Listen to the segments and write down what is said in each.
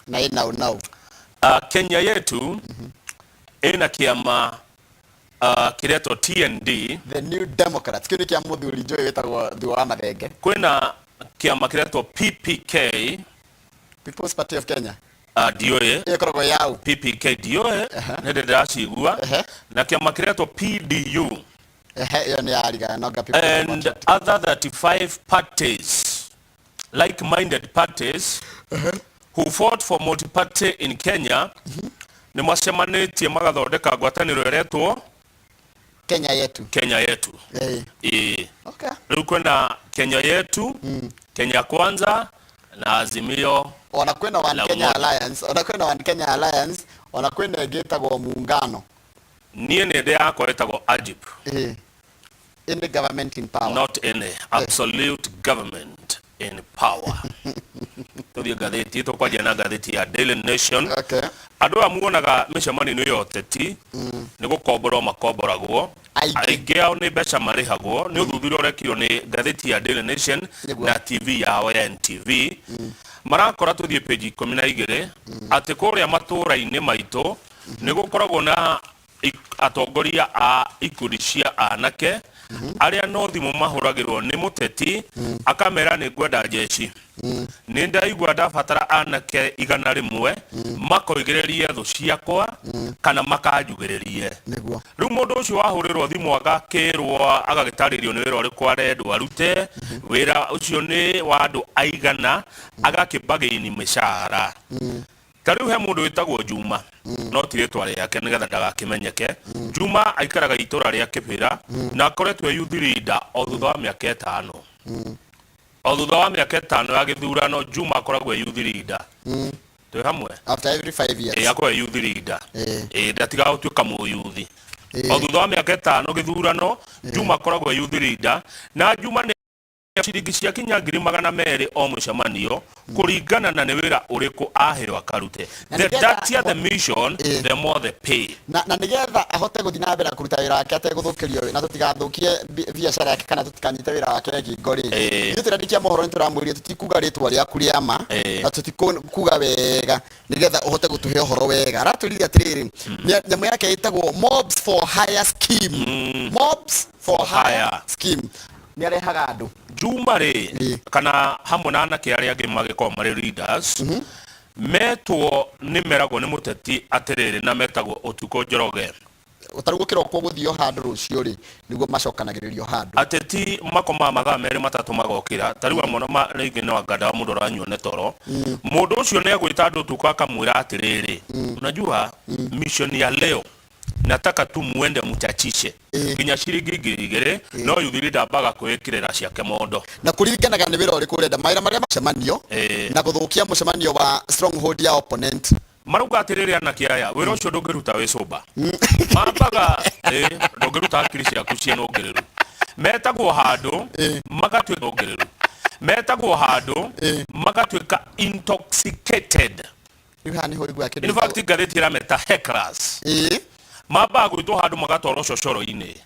Na ĩ nau nau. Kenya Yetu ĩna kĩama kĩretwo TND. The New Democrats, kĩu nĩ kĩa mũthuri njũĩ wĩtagwo Thuo wa Mathenge. Kwĩna kĩama kĩretwo PPK. People's Party of Kenya. Ndiũĩ. Ĩyo ĩkoragwo yaũ? PPK ndiũĩ, nĩ ndĩ ndĩracigua. Na kĩama kĩretwo PDU. Ehe, ĩyo nĩ ya Rigathi People's and Democratic. Other 35 parties, like-minded parties who fought for multi-party in Kenya, nĩ macemanĩtie magathondeka ngwatanĩro ĩretwo Kenya Yetu. Kenya Yetu. Ĩĩ. Rĩu kwĩna Kenya Yetu, Kenya Kwanza na Azimio Ona kwĩna One la Kenya Umoja. Alliance, ona kwĩna One Kenya Alliance, ona kwĩna ĩngĩ ĩtagwo Muungano. Niĩ nĩ ndĩ yakwa ĩtagwo AGIP. Any government in power. Not any, absolute government in power. Tũthiĩ ngathĩti, tũkwanjia na ngathĩti ya Daily Nation. Andũ aya muonaga mĩcemanio-inĩ ya ũteti nĩ gũkomborwo makomboragwo. Aingĩ. Aingĩ ao nĩ mbeca marĩhagwo. Nĩ ũthuthuria ũrekirwo nĩ ngathĩti ya Daily Nation na TV yao ya NTV. Marakora, tũthiĩ page 12, atĩ kũrĩa matũũra-inĩ maitũ nĩ gũkoragwo na atongoria a ikundi cia anake arĩa no thimũ mahũragĩrwo nĩ mũteti, akamera nĩ ngwenda njeci, nĩ ndaigua ndabatara anake 100 makoigĩrĩrie thũ ciakwa kana makanjugĩrĩrie. Rĩu mũndũ ũcio wahũrĩrwo thimũ agakĩrwo, agagĩtarĩrio nĩ wĩra ũrĩkũ arendwo arute, wĩra ũcio nĩ wa andũ aigana, agakĩbagĩini mĩcara. Ta rĩu he mũndũ wĩtagwo Juma, no ti rĩtwa rĩake nĩgetha ndagakĩmenyeke. Juma aikaraga itũra rĩa Kĩbĩra na akoretwo e youth leader o thutha wa mĩaka 5. O thutha wa mĩaka 5 ya gĩthurano, Juma akoragwo e youth leader. Twĩ hamwe? After every 5 years. Ĩ, akoragwo e youth leader. Ĩ, ndatigaga gũtuĩka mũyuthi. O thutha wa mĩaka 5 gĩthurano, Juma akoragwo e youth leader, na Juma nĩ ciringi cia kinya 200,000 o mũcemanio, kũringana na nĩ wĩra ũrĩkũ aheo akarute. Na The nĩgetha dirtier the mission, the more the pay. Na nĩgetha ahote gũthiĩ na mbere na kũruta wĩra wake ategũthũkĩrio, na tũtigathũkie biacara yake kana tũtikanyite wĩra wake ngingo rĩ, ithuĩ tũrandĩkia mohoro nĩ tũramwĩrire tũtikuga rĩtwa rĩaku rĩa ma na tũtikuga wega nĩgetha ũhote gũtũhe ũhoro wega. Aratwĩrire atĩrĩrĩ, nyamũ yake ĩtagwo Mobs for Hire Scheme, Mobs for Hire Hire. Scheme, nĩ arehaga andũ. Juma rĩ, kana hamwe na anake arĩa angĩ magĩkorwo marĩ leaders, metwo nĩ meragwo nĩ mũteti atĩrĩrĩ, na metagwo Ũtukũ Njoroge. Tarĩu gũkĩrokwo gũthio handũ rũciũ rĩ, nĩguo macokanagĩrĩrio handũ. Ateti makomaga mathaa 2 3 magokĩra. Ta rĩu amwe rĩngĩ no anga ndawa mũndũ aranyua nĩ toro. Mũndũ ũcio nĩ egwĩta andũ ũtukũ akamwĩra atĩrĩrĩ, unajua mission ya leo nataka tu muende mchachishe nginya ciringi 2000, no youth leader ambaga kwĩĩkĩrĩra ciake mondo. Na kũririkanaga nĩ wĩra ũrĩkũ ũrenda, mawĩra marĩa macemanio na gũthũkia mũcemanio wa stronghold ya opponent. Marauga atĩrĩrĩ, anake aya, wĩra ũcio ndũngĩruta wĩ cũmba, mambaga ndũngĩruta hakiri ciaku ciĩ nũngĩrĩru. Metagwo handũ magatuĩka nũngĩrĩru, metagwo handũ magatuĩka intoxicated. Rĩu haha nĩho ũiguaga kĩndũ In fact, ngathĩti ĩrameta hecklers. Mambaga gwĩtwo handũ magatwarwo cocoro-inĩ.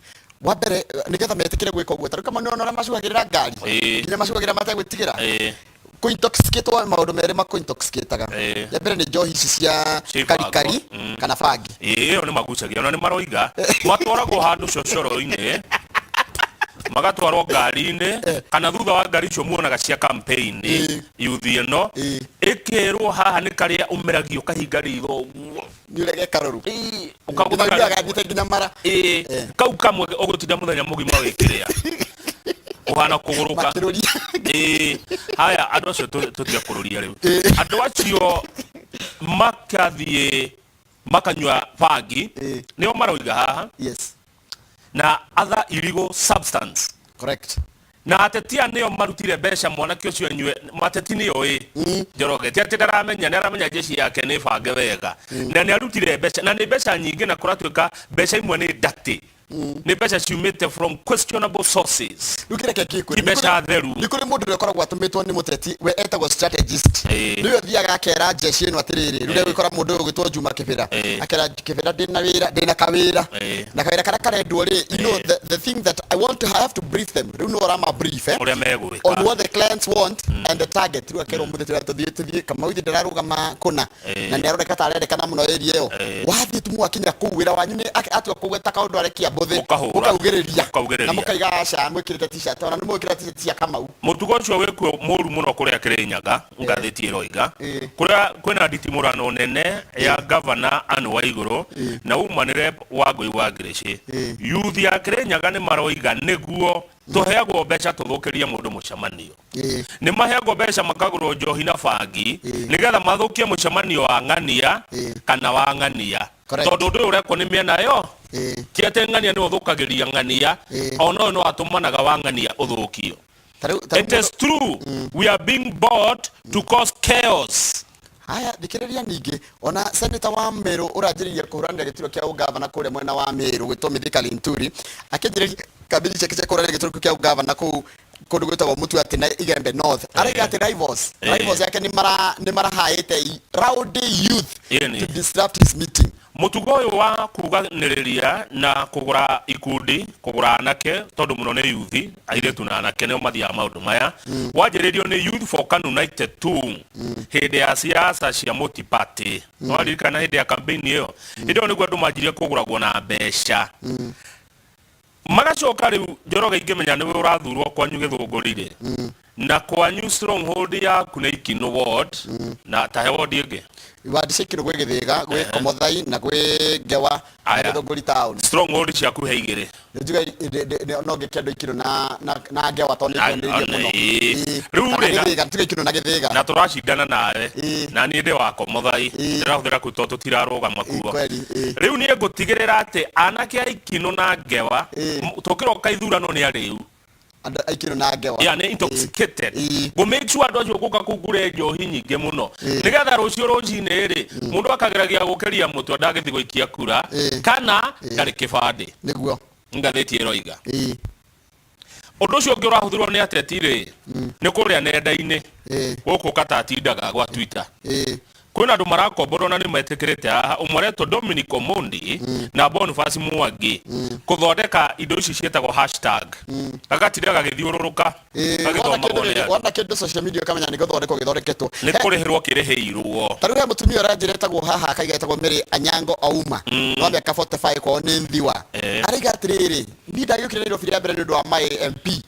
Wa mbere, nĩgetha metĩkĩre gwĩka ũguo, tarĩu kama nĩwona ũrĩa macuhagĩrĩra ngari, nginya macuhagĩrĩra mategwĩtigĩra. Kũ-intoxicate, maũndũ merĩ makũ-intoxicate-aga. Ya mbere nĩ njohi ici cia Cibango. karikari kana bangi. Ĩĩ, ĩyo nĩ magucagia, ona nĩ maroiga matwaragwo handũ cocoro-inĩ, magatwarwo ngari-inĩ kana thutha wa ngari icio muonaga cia campaign. Yuthi ĩno ĩkerwo haha nĩ karĩa ũmeragio kahinga ritho ũguo. Nĩ ũrege karũrũ. Ũkagũtha. Nginya gathiĩte nginya mara. Ĩĩ, kau kamwe ũgũtinda mũthenya mũgima wĩkĩrĩa ũhana kũgũrũka. Makĩrũria. Ĩĩ, haya, andũ acio tũtige kũrũria rĩu. Andũ acio makathiĩ makanyua bangi, nĩo maroiga haha, na other illegal substance. Na ateti aya nĩo marutire mbeca mwanake ũcio anyue. Ateti nĩo ĩ Njoroge, ti atĩ ndaramenya, nĩ aramenya jeshi yake nĩ bange wega, na nĩ arutire mbeca, na nĩ mbeca nyingĩ, na kũratuĩka mbeca imwe nĩ ndatĩ. Nĩ mbeca ciumĩte from questionable sources. Rĩu kĩreke ngĩkwĩre, Ti mbeca theru. Nĩ kũrĩ mũndũ ũrĩa ũkoragwo atũmĩtwo nĩ mũteti, we etagwo strategist. Nĩwe ũthiaga akera jeshi ĩno atĩrĩrĩ, rĩu ndegũkora mũndũ ũyũ ũgwĩtwo Juma Kĩbĩra, akera Kĩbĩra, ndĩna wĩra, ndĩna kawĩra, na kawĩra karĩa karendwo rĩ, you know, the thing that I want to, I have to brief them. Rĩu nĩwe ũrama brief ũrĩa megwĩka on what the clients want and the target. Rĩu akerwo mũteti ũrĩa, tũthiĩ Kamau ithe ndararũgama kũna na nĩ aroneka ta arendekana mũno area ĩyo. Wathiĩ tu mwakinya kũu, wĩra wanyu nĩ atua kũgweta kaũndũ arekia mbũthĩ, Mũkahũra. Mũkaugĩrĩria. Mũkaugĩrĩria. Na mũkaiga aca mwĩkĩrĩte t-shirt, ona nĩ mwĩkĩra t-shirt cia Kamau. Mũtugo ũcio wĩkuo mũru mũno kũrĩa Kĩrĩnyaga, ngathĩti ĩroiga, kũrĩa kwĩna nditimũrano nene ya gavana Anne Waigũrũ na woman rep Wangũi wa Ngĩrĩcĩ. Yuthi ya Kĩrĩnyaga nĩ maroiga nĩguo tũheagwo mbeca tũthũkĩrie mũndũ mũcemanio. Nĩ maheagwo mbeca makagũrwo njohi na bangi nĩgetha mathũkie mũcemanio wa ng'ania kana wa ng'ania. Tondũ ũndũ ũyũ ũrekwo nĩ mĩena yo, ti atĩ ng'ania nĩwe ũthũkagĩria ng'ania, ona ũyũ no atũmanaga wa ng'ania ũthũkio. Ta rĩu It is true we are being bought to cause chaos. Haya, thikĩrĩria ningĩ, ona seneta wa Meru ũranjĩrĩria kũhũranĩra gĩturwa kĩa ũgavana kũrĩa mwena wa Meru gwĩtwo Mithika Linturi, akĩanjĩrĩria kambĩini ciake cia kũhũranĩra gĩturwa kĩu kĩa ũgavana kũu kũndũ gwĩtagwo Mutuati na Igembe North, araiga atĩ rivals yake nĩ marahaĩte rowdy youth to disrupt his meeting. Mũtugo ũyũ wa kuganĩrĩria na kũgũra ikundi, kũgũra anake, tondũ mũno nĩ yuthi, airĩtu na anake nĩo mathiaga maũndũ maya, wanjĩrĩirio nĩ Youth for KANU 92 hĩndĩ ya siasa cia multi-party. Nĩwaririkana hĩndĩ ya campaign ĩyo? Hĩndĩ ĩyo nĩguo andũ manjirie kũgũragwo na mbeca. Magacoka rĩu, Njoroge, ingĩmenya nĩwe ũrathurwo kwanyu Gĩthũngũri-rĩ, na kwanyu stronghold yaku nĩ Ikinũ ward, na tahe ward ĩngĩ. Ward cia Ikinũ, gwĩ Gĩthĩga, gwĩ Komothai na gwĩ Ngewa na Gĩthũngũri town. Stronghold ciaku he igĩrĩ. Njuga no ngĩke andũ Ikinũ na Ngewa tondũ nĩ twenderie mũno. Rĩu Kana rĩ, Gĩthĩga, tuge Ikinũ na Gĩthĩga. Na tũracindana nawe, na niĩ ndĩ wa Komothai, ndĩrahũthĩra kuu tondũ tũtirarũgama kuo. Kweli. Rĩu niĩ ngũtigĩrĩra atĩ anake a Ikinũ na Ngewa, tũkĩroka ithurano, nĩ arĩu. Andũ a Ikinũ na Ngewa. Ya nĩ intoxicated. Ngũ make sure andũ acio gũka kũu ngũre njohi nyingĩ mũno, nĩgetha rũciũ rũcinĩ rĩ, mũndũ akageragia gũkĩria mũtwe ndangĩthiĩ gũikia kura kana ndarĩ kĩbandĩ. Ngathĩti ĩroiga ũndũ ũcio ũngĩ ũrahũthĩrwo nĩ ateti rĩ, nĩ kũrĩa nenda-inĩ gũkũ katatindaga gwa Twitter. Kwĩna andũ marakomborwo na nĩ metĩkĩrĩte haha, ũmwe aretwo Dominic Omondi na Boniface Mwangi, kũthondeka indo ici ciĩtagwo hashtag, gagatinda gagĩthiũrũrũka, gagĩthomagwo nĩ andũ. Wona kĩndũ social media ũkamenya nĩ gũthondekwo gĩthondeketwo. Nĩ kũrĩhĩrwo kĩrĩhĩirwo. Ta rĩu he mũtumia ũranjĩra etagwo haha, akaiga etagwo Mary Anyango Auma, no mĩaka 45, kwao nĩ Nthiwa. Araiga atĩrĩrĩ, niĩ ndagĩũkire Nairobi rĩa mbere nĩ ũndũ wa my MP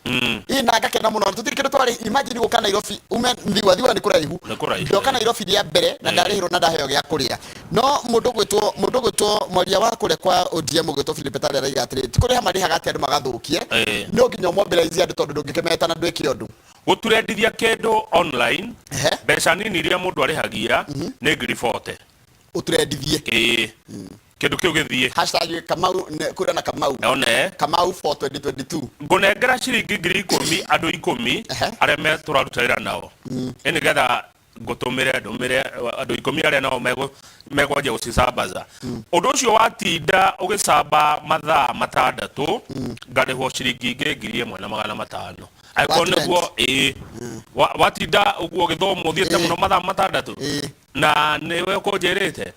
ĩ, na ngakena mũno, tũtirĩ kĩndũ twarĩ. Imagine gũka Nairobi ume Nthiwa, Thiwa nĩ kũraihu. Nĩ kũraihu. Ndoka Nairobi rĩa mbere na ndarĩhĩrwo na ndaheo gĩa kũrĩa. No mũndũ ũgwĩtwo mwaria wa kũrĩa kwa ODM ũgwĩtwo Philip Etale araiga atĩrĩ, ti kũrĩha marĩhaga atĩ andũ magathũkie, no nginya ũmobilize andũ tondũ ndũngĩkĩmeta na ndwĩke ũndũ. Gũturendithia kĩndũ online, mbeca nini iria mũndũ arĩhagia nĩ 40,000. Ũturendithie? Ĩĩ, kĩndũ kĩu gĩthiĩ. Hashtag Kamau kura na Kamau. One. Kamau for 2022. Ngũnengera ciringi 10,000 andũ 10 arĩa me tũraruta wĩra nao, ĩ nĩgetha ngũtũmĩre ndũmĩre andũ 10 arĩa nao megwanjia gũcicambaza. Ũndũ ũcio watinda ũgĩcamba mathaa 6, ngarĩhwo ciringi ingĩ 1,500 angĩkorwo Wa trend. Nĩguo ĩĩ. Watinda ũguo ũgĩthoma ũthiĩte mũno mathaa 6 na nĩwe ũkũnjĩrĩte,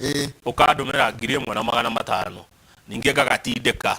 ũkandũmĩra 1,500, ningĩ ngagatindĩka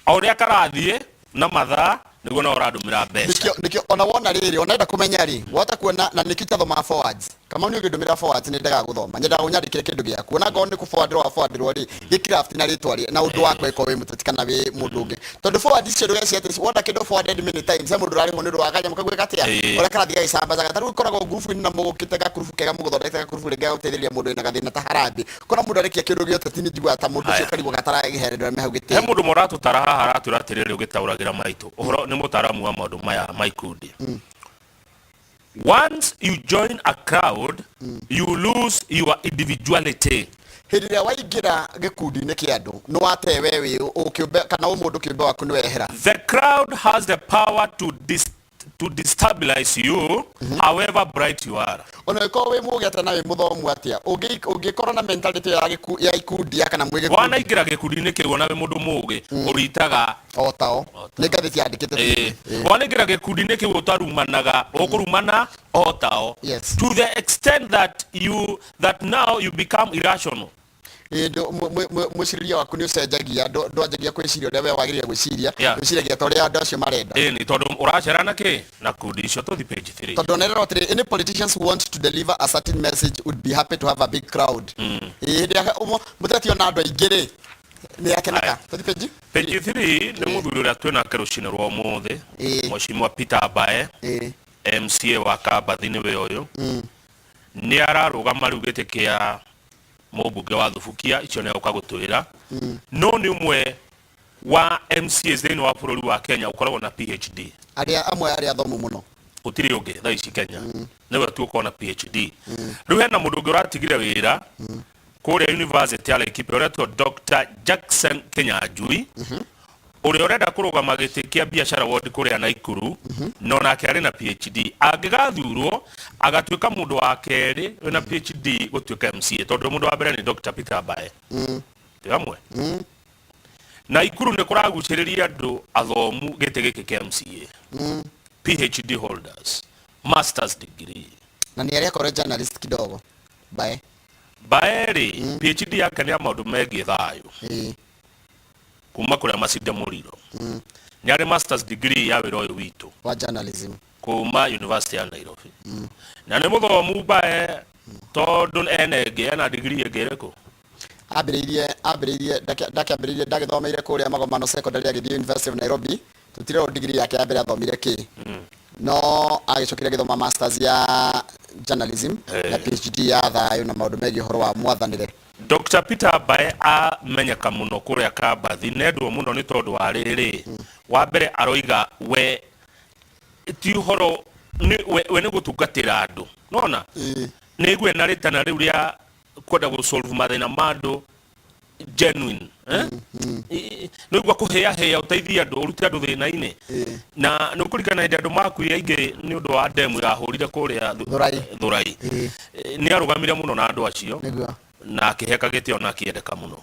o ũrĩa karathiĩ na mathaa nĩguo nawe ũrandũmĩra mbeca. Nĩkĩo ona wona rĩrĩ, ona enda kũmenya rĩ, wahota kuona na nĩkĩo itathomaga forwards. Kamau, nĩ ũngĩndũmĩra forwards nĩ ndendaga gũthoma, nyendaga ũnyandĩkĩre kĩndũ gĩaku, ona ngorwo nĩ kũ-forwardĩrwo wa-forwardĩrwo rĩ, gĩcraft na rĩtwa rĩ na ũndũ wakwa, ĩkorwo wĩ mũteti kana wĩ mũndũ ũngĩ, tondũ forward icio ndũgeciria atĩ wona kĩndũ forwarded many times he mũndũ ũrarĩhwo nĩ ũndũ wa kanyamũ kau gatĩa ũrĩa karathiĩ gagĩcambacaga. Ta rĩu ĩkoragwo ngurubu-inĩ na mũgũkĩte gakurubu kega, mũgũthondekete gakurubu rĩngĩ gagũteithĩrĩria mũndũ wĩna gathĩna ta harambĩ, kona mũndũ arĩkia kĩndũ gĩoteti nĩ njiguaga ta mũndũ ũcio karigwo gataragĩhe andũ arĩa me hau He gĩtĩo. Mũndũ ũmwe ũratũtara haha aratwĩra atĩrĩrĩ, ũgĩtaũragĩra maitũ ũhoro nĩ mũtaaramu wa maũndũ maya ma ikundi: once you join a crowd, you lose your individuality. Hĩndĩ ĩrĩa waingĩra gĩkundi-inĩ kĩa andũ, nĩ wate we wĩ ũkĩũmbe kana ũmũndũ kĩũmbe waku nĩ wehera. The crowd has the power to to destabilize you, however bright you are. Ona ĩkorwo wĩ mũgĩ atĩa na wĩ mũthomu atĩa, ũngĩkorwo na mentality ya ya ikundi ya kana mwĩ gĩkundi. Wanaingĩra gĩkundi-inĩ kĩu ona wĩ mũndũ mũgĩ, ũritaga o tao. Nĩ ngathĩti yandĩkĩte. Wanaingĩra gĩkundi-inĩ kĩu ũtarumanaga, ũkũrumana o tao. To the extent that now you become irrational. Mwĩcirĩrie waku nĩ ũcenjagia, ndwanjagia kwĩciria ũrĩa we wagĩrĩire gwĩciria. Wĩciragia ta ũrĩa andũ acio marenda. Ĩĩ, nĩ tondũ ũracera na kĩ na kundi icio. Tũthi page 3. Tondũ onererwo atĩrĩ, any politicians who want to deliver a certain message would be happy to have a big crowd. Ĩĩ, hĩndĩ ĩrĩa mũteti ona andũ aingĩ rĩ, nĩ akenaga. Tũthi page Page 3 nĩ mũthuri ũrĩa twĩnake rũcinĩ rwa ũmũthĩ, Mheshimiwa Peter Mbae, MCA wa Kambathi nĩwe ũyũ. Nĩ ararũgama rĩu gĩtĩ kĩa mũmbunge wa Thubukia. Icio nĩ agũka gũtwĩra, no nĩ ũmwe wa MCAs thĩinĩ wa bũrũri wa Kenya ũkoragwo na PhD. Arĩa amwe arĩa athomu mũno. Gũtirĩ ũngĩ thaa ici Kenya, nĩwe tu ũkoragwo na PhD. Rĩu hena mũndũ ũngĩ ũratigire wĩra kũrĩa University ya Laikipia, ũretwo Dr. Jackson Kinyanjui, ũrĩa ũrenda kũrũgama gĩtĩ kĩa biacara ward kũrĩa Naikuru, no nake arĩ na PhD. Angĩgathurwo, agatuĩka mũndũ wa kerĩ wĩna PhD gũtuĩka MCA, tondũ mũndũ wa mbere nĩ Dr. Peter Mbae. Twĩ hamwe? Naikuru nĩ kũragucĩrĩria andũ athomu gĩtĩ gĩkĩ kĩa MCA, PhD holders, masters degree. Na nĩ arĩa akorwo journalist kidogo Mbae. Mbae rĩ, PhD yake nĩ ya maũndũ megiĩ thayũ kuma kũrĩa Masinde Muliro. Nĩ arĩ masters degree ya wĩra ũyũ witũ wa journalism kuma University ya Nairobi, na nĩ mũthomu Mbae, tondũ ena ĩngĩ, ena degree ĩngĩ ĩrĩkũ? Ambĩrĩirie ndakĩambĩrĩirie, ndagĩthomeire kũrĩa Magomano Secondary, agĩthiĩ University of Nairobi. Tũtirerwo degree yake ya mbere athomire kĩ, no agĩcokire agĩthoma masters ya journalism na PhD ya thayũ na maũndũ megiĩ ũhoro wa mwathanĩre. Dr. Peter Mbae amenyeka mũno kũrĩa Kambathi, nendwo mũno nĩ tondũ wa rĩrĩ. Wa mbere, aroiga we ti ũhoro we nĩ gũtungatĩra andũ, nona nĩ igue na rĩtana rĩu rĩa kwenda gũ solve mathĩna ma andũ genuine, eh? Nĩ ũigua kũhĩahĩa ũteithie andũ, ũrute andũ thĩna-inĩ. Na nĩ ũkũririkana hĩndĩ andũ makuire aingĩ nĩ ũndũ wa demu yahũrire kũrĩa Thurai. Thurai. Nĩ arũgamire mũno na andũ acio na akĩheka gĩtĩo na akĩendeka mũno.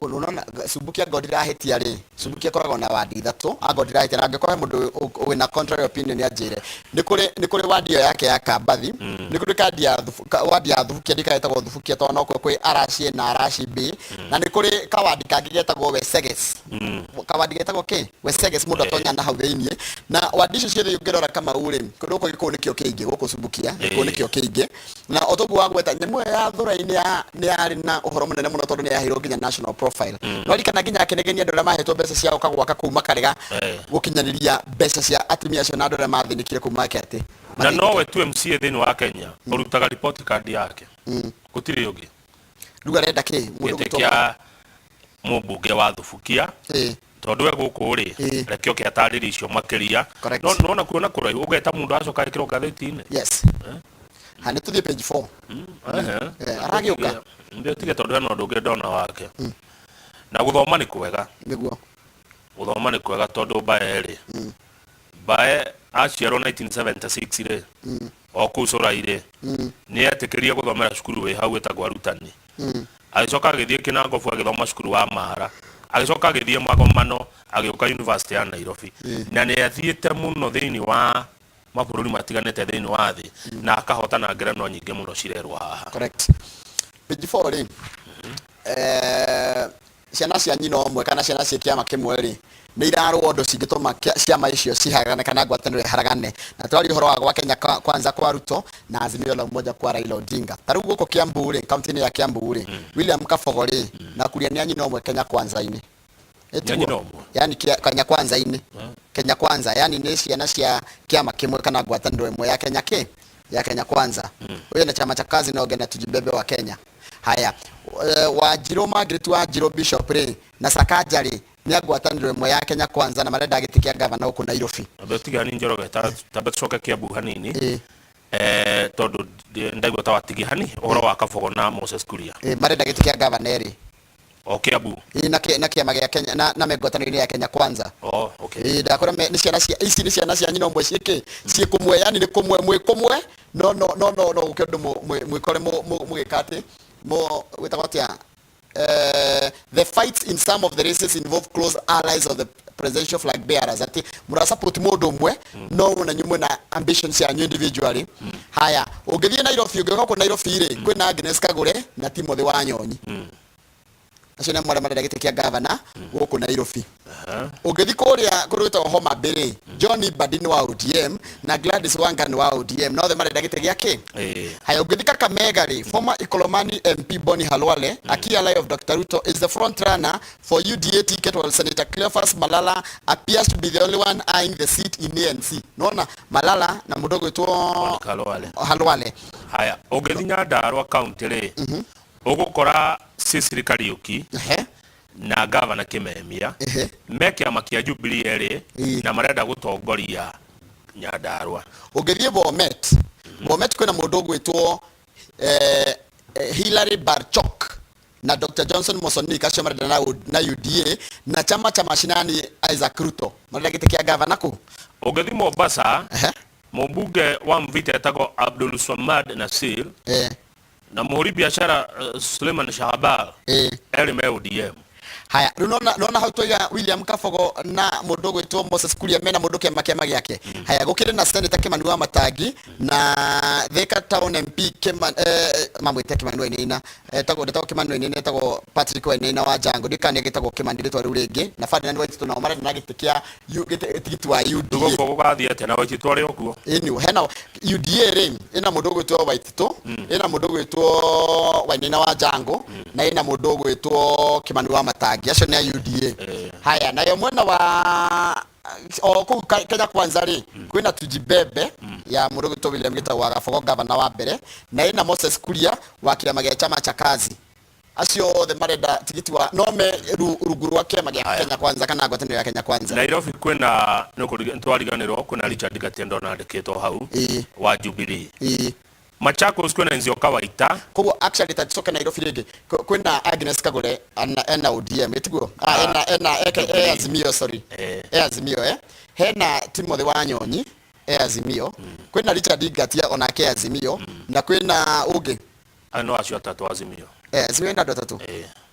Unaona Subukia ngo ndirahĩtia rĩ, Subukia ĩkoragwo na wandi ithatũ, ango ndirahĩtia, na angĩkorwo he mũndũ wĩna contrary opinion anjĩre. Nĩ kũrĩ wandi ĩyo yake ya Kambathi, nĩ kũrĩ kandi ya wandi ya Thubukia, ndika ĩtagwo Thubukia tondũ nokuo kwĩ Arashi A na Arashi B, na nĩ kũrĩ kawandi kangĩ getagwo Weseges, kawandi getagwo kĩ Weseges, mũndũ atonya na hau thĩiniĩ. Na wandi icio ciothe ũngĩrora Kamau rĩ, kũndũ gũkũ Gĩkũyũ nĩkĩo kĩingĩ, gũkũ Subukia Gĩkũyũ nĩkĩo kĩingĩ. Na o toguo wagweta, nyamũ ĩyo ya Thurai nĩ yarĩ na ũhoro mũnene mũno, tondũ nĩ yaheirwo nginya national profile. No ririkana nginya akĩnegenia andũ arĩa mahetwo mbeca cia gũka gwaka kũu makarega gũkinyanĩria mbeca cia atumia acio na andũ arĩa mathĩnĩkire kũu make atĩ Na nowe tu MCA thĩinĩ wa Kenya ũrutaga report card yake, gũtirĩ ũngĩ. Rĩu arenda kĩ mũndũ gĩtĩ gwĩtwo kĩa mũmbunge wa Thubukia, tondũ we gũkũ rĩ, reke oke atarĩrie icio makĩria. No nona kuona kũraihu ũgeta mũndũ acoka ekĩrwo ngathĩti-inĩ. Yes, ha, nĩ tũthiĩ page 4. Aragĩũka. Ndio, tige, tondũ hena ũndũ ũngĩ ndona wake. Na gũthoma nĩ kwega. Gũthoma nĩ kwega, tondũ Mbae rĩ, Mbae aciarwo 1976 rĩ, o kũu Curai rĩ, nĩ etĩkĩrie gũthomera cukuru wĩ hau wĩtagwo Arutani. Agĩcoka agĩthiĩ Kinangofu, agĩthoma cukuru wa Mara, agĩcoka agĩthiĩ Magomano, agĩũka University ya Nairobi, na nĩ athiĩte mũno thĩinĩ wa mabũrũri matiganĩte thĩinĩ wa thĩ, na akahotana ngerenwa nyingĩ mũno cirerwo haha. Correct. Page 4 rĩ, ciana cia nyina ũmwe kana ciana cia kĩama kĩmwe rĩ, nĩ irarũa ũndũ cingĩtũma ciama icio ciharagane kana ngwatanĩro ĩharagane. Na tũraria ũhoro wa gwa Kenya Kwanza kwa Ruto na Azimio la Umoja kwa Raila Odinga. Ta rĩu gũkũ Kiambu rĩ, kaunti-inĩ ya Kiambu rĩ, William Kabogo rĩ na Kuria nĩ a nyina ũmwe Kenya Kwanza-inĩ. Nĩ a nyina ũmwe? Yani Kenya Kwanza-inĩ, Kenya Kwanza, yani nĩ ciana cia kĩama kĩmwe kana ngwatanĩro ĩmwe ya Kenya kĩ ya Kenya Kwanza. Huyo na chama cha kazi na na tujibebe wa Kenya. Haya, Wanjirũ, Margaret Wanjirũ Bishop rĩ na Sakaja rĩ, nĩ a ngwatanĩro ĩmwe ya Kenya Kwanza, na marenda gĩtĩ kĩa gavana gũkũ Nairobi. Ambe tiga ni Njoroge, tambe tucoke Kiambu hanini, tondũ ndaigua ta watigia hani ũhoro wa Kabogo na Moses Kuria. Marenda gĩtĩ kĩa gavana erĩ. O Kiambu. Ĩĩ, na kĩama gĩa Kenya na me ngwatanĩro-inĩ ya Kenya Kwanza. Oh, okay. Ĩĩ, ndakora nĩ ciana cia ici, nĩ ciana cia nyina ũmwe, ciĩkĩ ciĩ kũmwe, yani nĩ kũmwe mwĩ kũmwe, no gũkĩ ũndũ mwĩkore mũgĩka atĩ gwĩtagwo atĩa? The fights in some of the races involve close allies of the presidential flag bearers, ati mura support mundu umwe no na nyumwe na ambitions cianyu individually. Haya, ũngĩthiĩ Nairobi, ũngĩũka kũ Nairobi rĩ, kwĩna Agnes Kagure na Timothy Wanyonyi, acio nĩ marĩa marenda gĩtĩ kĩa gavana gũkũ Nairobi. Ũngĩthiĩ kũrĩa kũrĩa gwĩtagwo Homa Bay rĩ, John Mbadi nĩ wa ODM na Gladys Wanga nĩ wa ODM, na othe marenda gĩtĩ gĩa kĩ. Haya, ũngĩthiĩ Kakamega rĩ, former Ikolomani MP Boni Khalwale, a key ally of Dr. Ruto, is the front runner for UDA ticket, while Senator Cleophas Malala appears to be the only one eyeing the seat in ANC. Nona Malala na mũndũ ũgwĩtwo Khalwale. Khalwale. Haya, ũngĩthiĩ Nyandarua County rĩ, ũgũkora Cecily Kariuki na gavana Kimemia me kĩama kĩa Jubilee erĩ na marenda gũtongoria Nyandarua. Ũngĩthiĩ Bomet, Bomet kwĩna mũndũ ũgwĩtwo Hilary Barchok na Dr. Johnson Mosonik, acio marenda na UDA na chama cha mashinani Isaac Ruto, marenda gĩtĩ kĩa gavana kũ. Ũngĩthiĩ Mombasa, mũmbunge wa Mvita etagwo Abdul Swamad Nasir na mũhũri biacara Suleiman Shahbal erĩ me ODM. Haya, rĩu nona hau twaiga William Kabogo na mũndũ ũgwĩtwo Moses Kuria mena mũndũ kĩama gĩake. Haya, gũkĩrĩ na Senator Kimani wa Matangi na Thika Town MP Kimani, mamwĩte Kimani Wainaina, etagwo, ndetagwo Kimani Wainaina, etagwo Patrick Wainaina wa Jango, ndikana nĩ agĩtagwo Kimani rĩtwa rĩu rĩngĩ, na Ferdinand Waititu, nao marenda na gĩtĩ kĩa tigiti wa UDA. Gũkũ gũgathiĩ atĩa na Waititu arĩ o kuo? Ĩni, hena UDA rĩ, ĩna mũndũ ũgwĩtwo Waititu, ĩna mũndũ ũgwĩtwo Wainaina wa Jango, na ĩna mũndũ ũgwĩtwo Kimani wa Matangi, acio nĩ a UDA. Haya, nayo mwena wa o kũu Kenya Kwanza rĩ, kwĩna Tujibebe ya mũndũ ũgwĩtwo William Gitau wa Gabogo, gavana wa mbere, na ĩna Moses Kuria wa kĩama gĩa chama cha kazi. Acio othe marenda tigiti wa no me rungu rwa kĩama gĩa Kenya Kwanza kana ngwatanĩro ya Kenya Kwanza. Nairobi kwĩna nĩtwariganĩrwo kwĩna Richard Gatiendo andĩkĩtwo hau wa Jubilee. Machakos kwĩna Nzioka Waita. Koguo actually ta tucoke Nairobi rĩngĩ, kwĩna Agnes Kagure ena ODM, ĩtiguo? Ena Jubilee. Azimio, sorry. Azimio, Hena Timothy Wanyonyi, Azimio. Kwĩna Richard Ngatia onake Azimio, na kwĩna ũngĩ. No acio atatũ Azimio. Azimio ina andũ atatũ?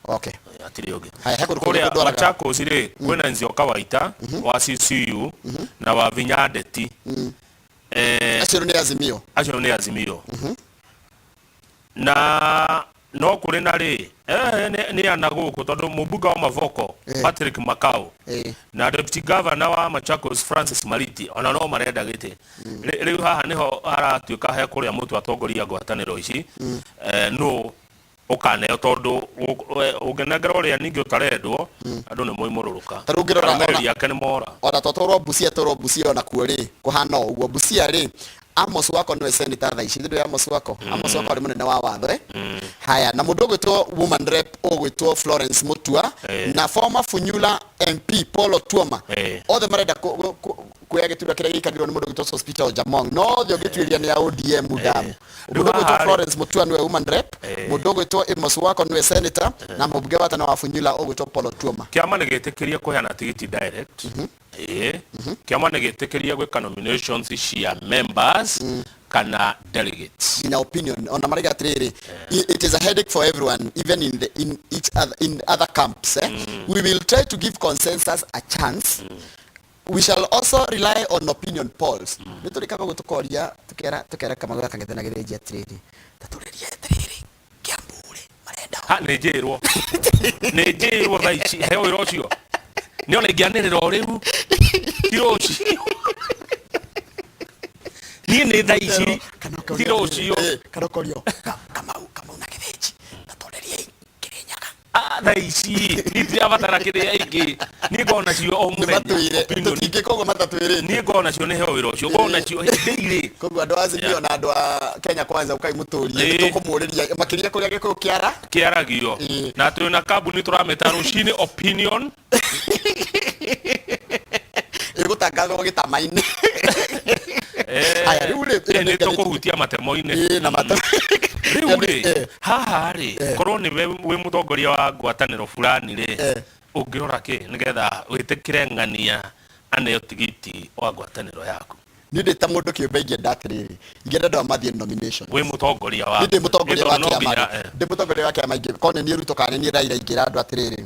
Okay. Hatirĩ ũngĩ. Haya, he kũndũ kũngĩ Kũrĩa kũndwaraga. Machakos rĩ, kwĩna Nzioka Waita wa CCU na wa Vinya Ndeti. Acio nĩ Azimio. Acio nĩ Azimio. Na no kũrĩ na rĩ, nĩ ana gũkũ tondũ mũmbunge wa Mavoko, Patrick Makau, na deputy governor wa Machakos Francis Mariti ona no marenda gĩtĩ. Rĩu haha nĩho haratuĩka he kũrĩa mũtu atongoria ngwatanĩro ici, no ũkaneo tondũ ũngĩnengera ũrĩa ningĩ ũtarendwo, andũ nĩ moimũrũrũka. Ta rĩu ũngĩrora Arũmĩrĩri ake nĩ mora. Ona twatwarwo Busia, twarwo Busia ona kuo rĩ, kũhana o ũguo. Busia rĩ, Amos Wako nĩwe senator thaa ici, ndũĩ Amos Wako? Amos Wako arĩ mũnene wa watho, Haya, na mũndũ ũgwĩtwo woman rep ũgwĩtwo Florence Mutua, na former Funyula MP Paul Otuoma. Othe marenda kuoya gĩturwa kĩrĩa gĩikarĩirwo nĩ mũndũ ũgwĩtwo Sospeter Ojamong. No othe ũngĩtuĩria nĩ a ODM damu. Rĩu Mũndũ ũgwĩtwo haha rĩ- Florence Mutua nĩwe woman rep, mũndũ ũgwĩtwo Amos Wako nĩwe senator, na mũmbunge wa tene wa Funyula ũgwĩtwo Paul Otuoma. Kĩama nĩ gĩtĩkĩrie kũheana tigiti direct. Kĩama nĩ gĩtĩkĩrie gwĩka nominations cia members kana delegates. In our opinion, ona maraiga atĩrĩrĩ, it is a headache for everyone, even in the, in each other, in other camps. We will try to give consensus a chance. We shall also rely on opinion polls. Nĩ tũrĩkaga ũguo tũkoria, tũkera Kamau gaka Ng'ethe na Gĩthĩnji atĩrĩrĩ, ta tũrĩrie atĩrĩrĩ, Kiambu rĩ, marenda Ha, nĩ njĩrwo. Nĩ njĩrwo thaa ici, heo wĩra ũcio. Nĩ ona ingĩanĩrĩra o rĩu. Ti rũciũ. Niĩ nĩ thaa ici, Kana ũkorio ti rũciũ. Kana ũkorio, Kamau na Gĩthĩnji, ta tũrĩriei Kĩrĩnyaga. Thaa ici, niĩ ndirabatara kĩrĩa ingĩ. Niĩ ngoragwo nacio o mũthenya. Nĩmatwĩre, Opinion. tũtingĩka ũguo matatwĩrĩte. Niĩ ngoragwo nacio nĩ heo wĩra ũcio. Ngoragwo nacio daily. Koguo andũ a Azimio na andũ a Kenya Kwanza ũkai mũtũrie, nĩtũkũmũrĩria makĩria kũrĩa Gĩkũyũ kĩara. Kĩaragio. Na twĩ na kambuni tũramĩta Rũcinĩ Opinion. Ĩgũtangathwo gĩtama-inĩ. Haya, rĩu rĩ, Nĩ tũkũhutia matemo-inĩ. Na matemo. Rĩu rĩ, haha rĩ, korwo nĩ we wĩ mũtongoria wa ngwatanĩro fulani rĩ, ũngĩrora kĩ nĩgetha wĩtĩkĩre ng'ania aneo tigiti wa ngwatanĩro yaku? Niĩ ndĩ ta mũndũ kĩũmbe ingĩenda atĩrĩrĩ, ingĩenda andũ aya mathiĩ nomination. Wĩ mũtongoria wa Niĩ ndĩ mũtongoria wa Nĩ tondũ no kĩama nginya, rĩ, ndĩ mũtongoria wa kĩama ingĩkorwo nĩ niĩ Ruto kana nĩ niĩ Raila ingĩra andũ atĩrĩrĩ,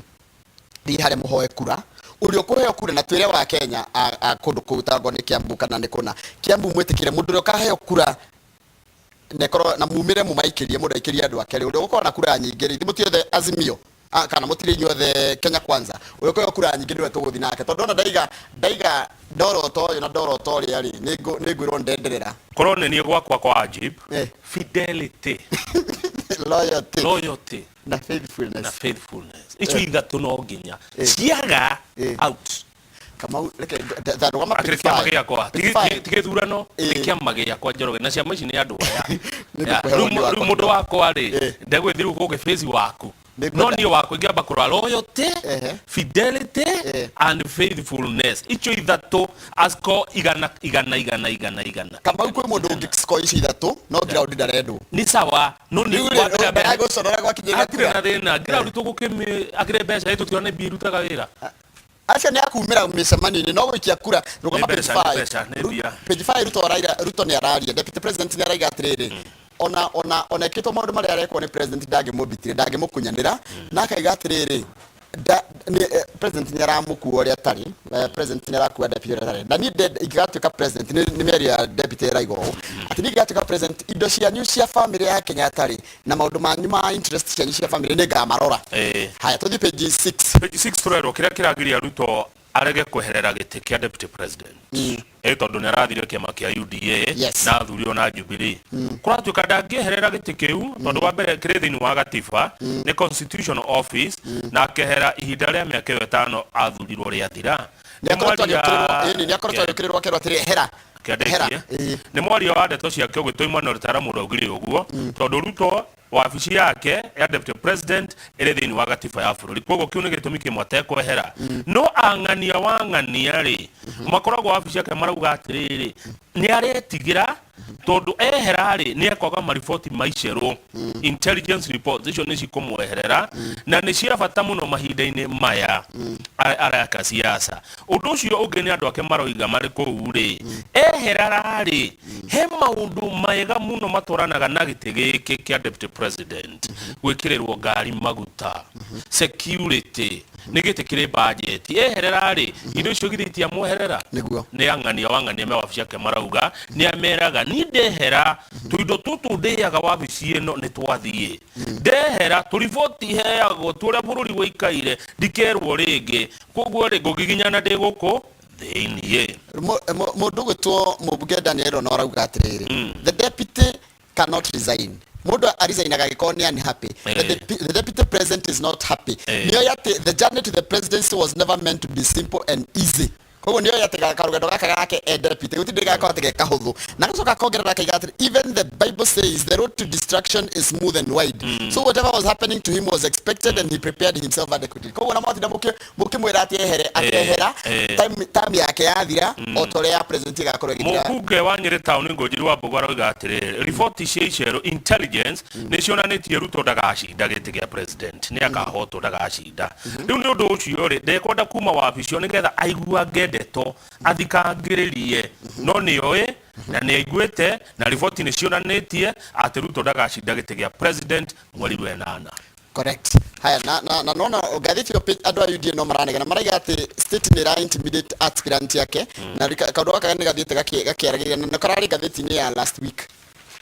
thiĩ harĩa mũhoe kura, ũrĩa ũkũheo kura na twĩre wa Kenya a kũndũ kũu ta okorwo nĩ Kiambu kana nĩ kũna, Kiambu mwĩtĩkĩre mũndũ ũrĩa ũkaheo kura na ĩkorwo na mumĩre mũmaikĩrie mũndũ aikĩrie andũ ake rĩ, ũrĩa ũgũkorwo na kura nyingĩ rĩ, ithuĩ mũtirĩ othe Azimio kana mũtirĩ inyuothe Kenya Kwanza, ũrĩa ũkũheo kura nyingĩ nĩwe tũgũthiĩ nake, tondũ ona ndaiga ndaiga ndorota ũyũ na ndorota ũrĩa rĩ, nĩ ngwĩrwo ndenderera. Korwo nĩ niĩ gwakwa kwa Ajib, fidelity, loyalty, loyalty na faithfulness, na faithfulness, icio ithatũ no nginya ciaga, out. Kamau, reke ndarũgama. Akĩrĩ kĩama gĩakwa, ti gĩthurano, nĩ kĩama gĩakwa, Njoroge, na ciama ici nĩ andũ aya. Nĩngũkũhe woni Rĩu wakwa. Mũndũ wakwa rĩ, ndegwĩthi rĩu gũgĩbĩci waku. No niĩ wakwa ingĩamba kũrora loyalty, fidelity and faithfulness, icio ithatũ asco igana igana igana igana igana. Kamau, kwĩ mũndũ ũngĩ score icio ithatũ no ground ndarendwo. Nĩ sawa, no nĩ Rĩu rĩ, ndagũconora gwakinyĩra hatirĩ kura. Na thĩna ground tũgũkĩmĩ akĩrĩ mbeca ĩtũtiona nĩ mbia irutaga wĩra. Acio nĩ akumĩra mĩcemanio-inĩ no gũikia kura. Rũgama Nĩ page mbeca, nĩ 5. mbeca, nĩ mbia. Page 5, Ruto araira, Ruto nĩ araria, deputy president nĩ araiga atĩrĩrĩ, ona ekĩtwo maũndũ marĩa arekwo nĩ president, ndangĩmũbitire, ndangĩmũkunyanĩra, na akaiga atĩrĩrĩ, president nĩ aramũkua ũrĩa atarĩ, president nĩ arakua deputy ũrĩa atarĩ, na niĩ ingĩgatuĩka president, nĩ mĩario ya deputy ĩraiga ũũ atĩ niĩ ingĩgatuĩka president, indo cianyu cia family ya Kenyatta rĩ, na maũndũ manyu ma interest cianyu cia family nĩ ngamarora. Haya, tũthiĩ page 6. Page 6, tũrerwo kĩrĩa kĩragiria Ruto arege kweherera gĩtĩ kĩa deputy president, ĩ tondũ nĩ arathire kĩama kĩa UDA na athurirwo na Jubilee, kũratuĩka ndangĩeherera gĩtĩ kĩu tondũ wa mbere kĩrĩ thĩinĩ wa gatiba, nĩ constitutional office, na akehera ihinda rĩa mĩaka ĩyo 5 athurirwo rĩathira. Nĩ akoretwo agĩũkĩrĩrwo, ĩni, nĩ akoretwo agĩũkĩrĩrwo akerwo atĩrĩ, hera, hera. Kĩandĩkie nĩ mwaria wa ndeto ciake ũgwĩtwo Emmanuel Taramu augire ũguo tondũ Ruto wabici yake ya deputy president ĩrĩ thĩinĩ wa gatiba ya bũrũri, koguo kĩu nĩ gĩtũmi kĩmwe atekwehera. No ang'ania wa ng'ania rĩ, makoragwo wabici yake marauga atĩrĩrĩ, nĩ aretigĩra tondũ ehera rĩ, nĩ ekwaga mariboti ma icerũ, intelligence reports, icio nĩ cikũmweherera na nĩ cia bata mũno mahinda-inĩ maya areka siasa. Ũndũ ũcio ũngĩ nĩ andũ ake maroiga marĩ kũu rĩ, ehera rĩ, he maũndũ mega mũno matwaranaga na gĩtĩ gĩkĩ kĩa deputy president, gwĩkĩrĩrwo ngari maguta, security, nĩ gĩtĩ kĩrĩ budget. Eherera rĩ, indo icio githĩ itiamweherera? Nĩguo. Nĩ ang'ania wang'ania me wabici yake marauga nĩ ameraga, niĩ ndehera tũindo tũtũ ndĩaga wabici ĩno nĩ twathiĩ, ndehera tũriboti heagwo tũrĩa bũrũri wĩikaire ndikerwo rĩngĩ, koguo rĩ, ngũgiginyana ndĩ gũkũ thĩiniĩ. Mũndũ ũgwĩtwo mũmbunge Daniel Rono arauga atĩrĩrĩ, the deputy cannot resign, mũndũ aresignaga angĩkorwo nĩ unhappy. The deputy president is not happy. Nĩoĩ atĩ the journey to the presidency was never meant to be simple and easy, koguo nĩoĩ atĩ karũgendo gaka gake e deputy gũtirĩ gakorwo atĩ ge kahũthũ, na agacoka akongerera akaiga atĩrĩ, even the Bible says the road to destruction is smooth and wide, so whatever was happening to him was expected and he prepared himself adequately. Koguo na mwatinda mũkĩmwĩra atĩ ehere, akehera time yake yathira, o ta ũrĩa ya president ĩgakorwo ĩgĩthira. Mũmbunge wa Nyĩrĩ Town Ngũnjiri wa Mbũgũ aroiga atĩrĩrĩ, riboti cia icerũ, intelligence, nĩ cionanĩtie Ruto ndagacinda gĩtĩ gĩa president, nĩ akahotwo, ndagacinda. Rĩu nĩ ũndũ ũcio rĩ, ndekwenda kuma wabici ĩyo nĩgetha aiguange ndeto athikangĩrĩrie, no nĩ oĩ na nĩ aiguĩte na riboti nĩ cionanĩtie atĩ Ruto ndagacinda gĩtĩ gĩa president mweri wa 8. Correct. Haya, na nona ngathĩti ĩyo, andũ a UDA no maranegena, maraiga atĩ state nĩ ĩra intimidate aspirant yake, na kaũndũ gaka nĩ gathiĩte gakĩaragĩria na kararĩ ngathĩti-inĩ ya last week.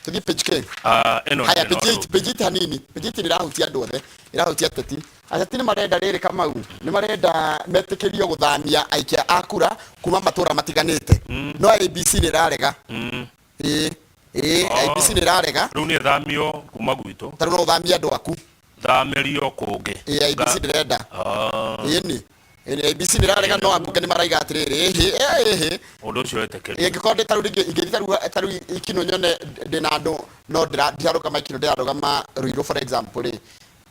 Tũthiĩ page K. Ah, ĩno Haya, nĩ page 8, page 8 hanini. Page 8 nĩ ĩrahutia andũ othe, ĩrahutia ateti. Ateti nĩ marenda rĩrĩ, Kamau, nĩ marenda metĩkĩrio gũthamia aikia a kura kuma matũra matiganĩte, no IEBC nĩ ĩrarega. Ĩĩ, IEBC nĩ ĩrarega. Rĩu nĩ thamio kuma gwitũ. Tarĩu no ũthamie andũ aku. Thamĩrio kũngĩ. Ĩĩ, IEBC ndĩrenda. Ĩni ĩni, IEBC nĩ ĩrarega, no ambunge nĩ maraiga atĩrĩrĩ, ĩhĩ, ĩhĩ. Ũndũ ũcio wĩtĩkĩrio. Ingĩkorwo ndĩ tarĩu rĩngĩ ingĩthiĩ tarĩu Ikinũ, nyone ndĩna andũ no ndirarũgama Ikinũ, ndĩrarũgama Ruiru for example rĩ,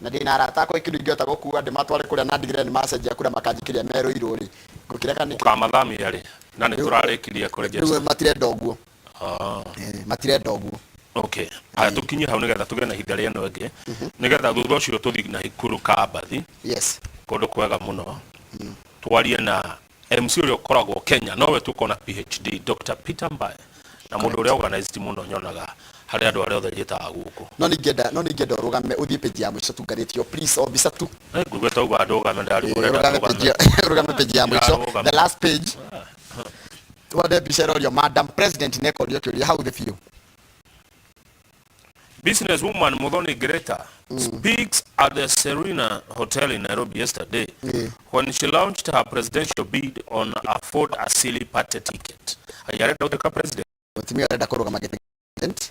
na ndĩna arata akwa Ikinũ ingĩhota gũkua ndĩmatware kũrĩa na ndigĩrĩre nĩ macenjia kura makanjikĩria me Ruiru rĩ, ngũkĩrega nĩkĩ? Ũkamathamia rĩ na nĩ tũrarĩkirie kũregister? Rĩu matirenda ũguo. Matirenda ũguo. Okay, haya, tũkinye hau nĩgetha tũgĩe na ihinda rĩa ĩno ĩngĩ, nĩgetha thutha ũcio tũthiĩ na Ikuru Kambathi, kũndũ kwega mũno, twarie na MC ũrĩa ũkoragwo Kenya, nowe tũkona PhD Dr. Peter Mbae, na mũndũ ũrĩa organized mũno nyonaga harĩ andũ arĩa othe njĩtaga gũkũ. No ningĩenda ũrũgame, ũthiĩ page ya mũico tunganĩtio, please, o mbica tu. Ngũigua tauga ndũgame, ndarigwo ũrenda Ũrũgame ndũgame. Ũrũgame page ya mũico. Ndarũgama. The last page, wone mbica ĩrorio Madam President nĩekorio kĩũria hau thĩ biũ. Businesswoman Muthoni Greta speaks at the Serena Hotel in Nairobi yesterday when she launched her presidential bid on a Ford Asili party ticket. Arenda gũtuĩka president. Mũtumia arenda kũrũgama gĩtĩ president.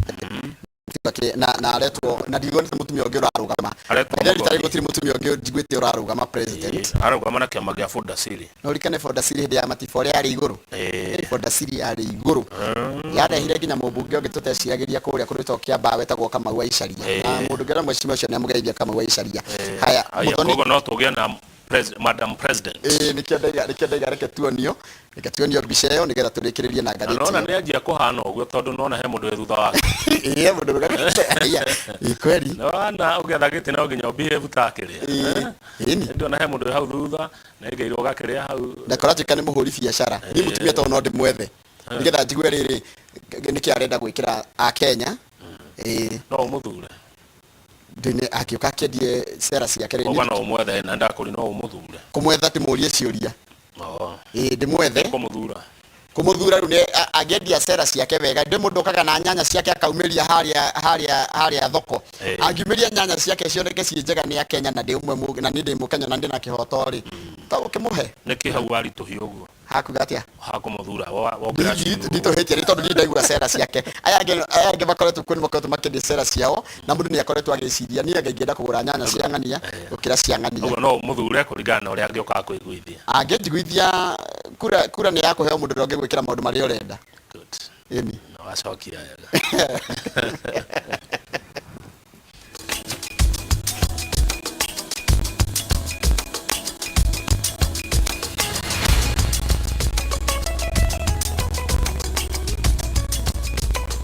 Na aretwo, na ndiguonete mũtumia ũngĩ ũrarũgama. Aretwo Rita Muthoni. Gũtirĩ mũtumia ũngĩ njiguĩte ũrarũgama president. Ararũgama na kĩama gĩa Ford Asili. Na ũririkane Ford Asili hĩndĩ ya Matiba ũrĩa yarĩ igũrũ. Ford Asili yarĩ igũrũ, yarehire nginya mũmbunge ũngĩ tũteciragĩria kũrĩa kũrĩtwo Kĩambaa wetagwo Kamau wa Icaria, na mũndũ ũngĩ na mheshimiwa ũcio nĩamũgeithia, Kamau wa Icaria. Haya. Haya, Muthoni. Koguo no tũgĩe na Madam President. Ĩĩ, nĩkĩo ndaiga reke tuonio mbica ĩyo nĩgetha tũrĩkĩrĩrie na Na ngathĩti nona ĩyo. nĩ anjia kũhana ũguo tondũ nona he mũndũ wĩ thutha wake. Ĩĩ, mũndũ rũgamĩte. Aya, ĩĩ, kweli. Nona ũgĩetha gĩtĩ no nginya ũbehave ta kĩrĩa. Ĩĩ, ĩni. Ndona he mũndũ wĩ hau thutha na ĩngĩirwo gakĩrĩa hau. Ndakora tuĩka nĩ mũhũri biacara, niĩ mũtumia tondũ no ndĩmwethe nĩgetha njigue rĩrĩ nĩkĩ arenda gwĩkĩra akenya, ĩĩ. No ũmũthure? Ndĩ akĩũka akĩendie cera ciake rĩ. Koguo no ũmwethe na ndakũri no ũmũthure? Kũmwetha ndĩmũrie ciũria. Oh. Ĩĩ, ndĩmwethe. Kũmũthura. Kũmũthura rĩu nĩ angĩendia cera ciake wega. Ndĩ mũndũ ũkaga na nyanya ciake akaumĩria harĩa thoko. Angiumĩria nyanya ciake cioneke ciĩ njega nĩ akenya, na ndĩ ũmwe na niĩ ndĩ mũkenya na ndĩ na kĩhoto rĩ, to gũkĩmũhe. Nĩkĩ hau waritũhia ũguo? Hakuga atĩa? Hakũmũthura wongera ciugo. Nditũhĩtie nĩ tondũ niĩ ndaigua cera ciake. Aya angĩ makoretwo kuo nĩ makoretwo makĩendia cera ciao, na mũndũ nĩ akoretwo agĩciria niĩ anga ingĩenda kũgũra nyanya cia ng'ania gũkĩra cia ng'ania. Ũguo no ũmũthure kũringana na ũrĩa angĩũka kũiguithia. Angĩnjiguithia, kura nĩ ya kũheo mũndũ ũrĩa ũngĩgwĩkĩra maũndũ marĩa ũrenda. Good. Ĩni. Na wacokia wega.